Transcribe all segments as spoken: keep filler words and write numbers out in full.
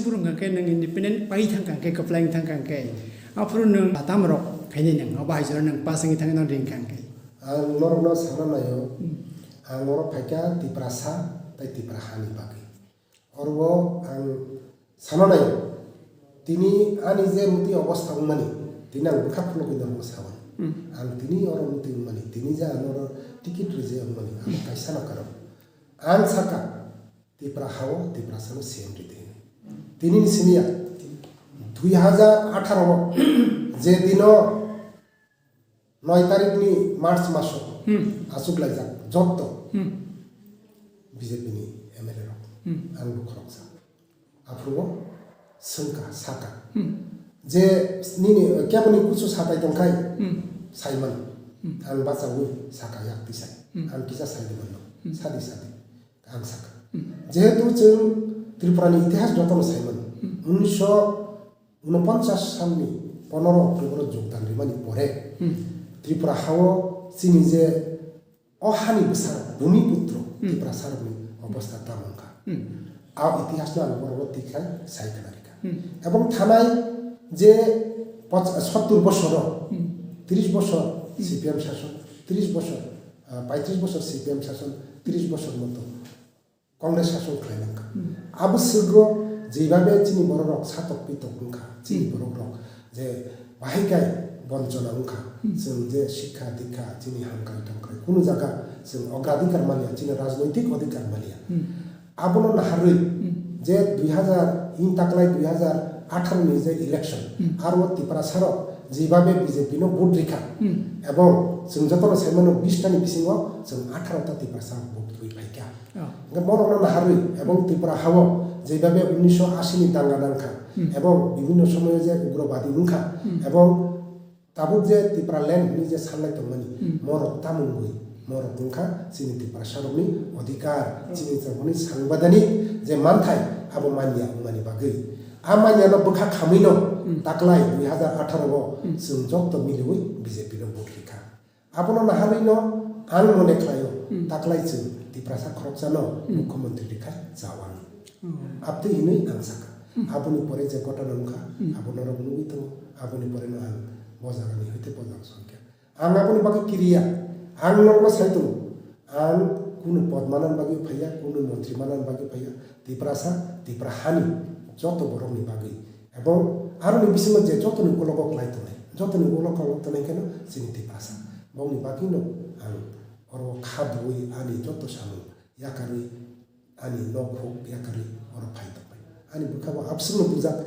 Phuru hwnkha khe nwng independent pai thang kha khe, kwplai thang kha khe, aphuru nwng batam rok khainai nwng, o bahai jora nwng pass wngwi thangwi nwng ring kha khe. Ang norokno sana naio, ang oro phaikha Tiprasa tei Tipra hani bagwi. Oro ang sana naio, tini ani je muti obostha wngmani, tini ang bwkha phunugwi norokno saui. Ang tini oro muti wngmani, tini je ang oro ticket rwjak wngmani, ang kaisa no karwi. Ang saka, Tipra hao, Tiprasano C M rwdi hwnwi. Tini ni simi ya, dui hajar atharo o je dino noi tarikni March maso Hmm. achuk laijak jotto Hmm. B J P ni M L A rok. Hmm. Ang bo khoroksa. Aphuru o swngkha, saka. Hmm. Je nini keboni kuchu satai tongkhai Hmm. saimano. Hmm. Ang bachaui saka yak tisai. Hmm. Ang kisa sai di mano. Hmm. Sadi sadi. Ang sakha. Hmm. Jehetu chwng Tripura ni itihas jotono saimano. Hmm. Unisho unoponchas salni ponoro October o jogdan rimani pore Hmm. Tripura hao chini je o hani bwsarok, bhumiputro Hmm. Tiprasarokni obostha tamo wngkha. Hmm. A itihasno ang borokno tikha sai khna rikha. Hmm. Ebong thanai je poch-, sottur bosoro, Hmm. tris bosor Hmm. C P M sason, tris bosor, ah, paitris bosor C P M sason, tris bosor moto Congress sason khlai nangkha. Hmm. Abo swkgo jeibabe chini bororok satok pitok wngkha, chini Hmm. borokrok je bahai kai bonchona wngkha, Hmm. chwng je sikha dikha, chini hamkrai tongkrai, kunu jaga chwng ogradhikar manya, chini rajnoitik odhikar manya. Hmm. Abono naharwi Hmm. je dui hajar, in taklai dui hajar atharo ni je election, Hmm. aro Tiprasarok jeibabe B J P no vote rikha, Hmm. ebong chwng jotono saimano bish ta ni bisingo chwng atharo ta Tiprasa vote rwi phaikha. Oh. Hwnkhe borokno naharwi ebong Tripura hao jeibabe unisho ashi ni danga nangkha, Hmm. ebong bibhinno somoyo je ugrobadi wngkha, Hmm. ebong tabuk je Tripura land hwnwi je sanlai tongmani, Hmm. morok tamo wngwi, morok wngkha chini Tiprasarokni odhikar, Hmm. chini tabukni sangbidanik je manthai abo manya wngmani bagwi. A manyano bwkha khamwino Hmm. taklai dui hajar atharo o Hmm. chwng jotto miliwi B J P no vote rikha. Abono naharwino ang mone khlaio, Hmm. taklai chwng Tiprasa khoroksano Hmm. mukhyamantri rikha chawani. Hmm. Abtwi hinwi ang sakha. Hmm. Aboni pore je ghotona wngkha, Hmm. abo norok nugwi tongo. Aboni poreno ang bo jagani hoite bo jaga songkha. Ang aboni bagwi kiriya. Ang norokno sai tongo. Ang kunu pod manani bagwi phaiya, kunu montri manani bagwi phaiya. Tiprasa, Tipra hani joto borokni bagwi. Ebong aroni bisingo je jotoni ukologo klai tongnai, jotoni ukologo tongnai kheno chini Tiprasa. Bongni bagwino ang oro kha dui ani joto samung yakarwi, ani nok huk yakarwi oro phai tongbai. Ani bwkha bo abswkno bujak,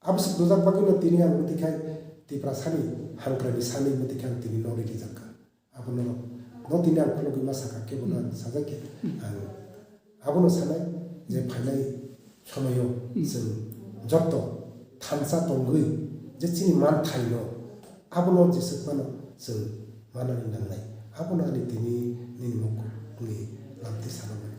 abswk bujak bagwino tini ang mwtwi khai Tiprasani hamkraini sanwi mwtwi khai ang tini nok rijak kha. Abono no tini ang khulogwi ma sakha, kebono ang sajak khe. Ang abono sanai je phainai somoyo chwng joto thansa tongwi je chini manthaino abono jeswk phano chwng manani nangnai. Abono ani tini nini mokni lamtwi sana mano.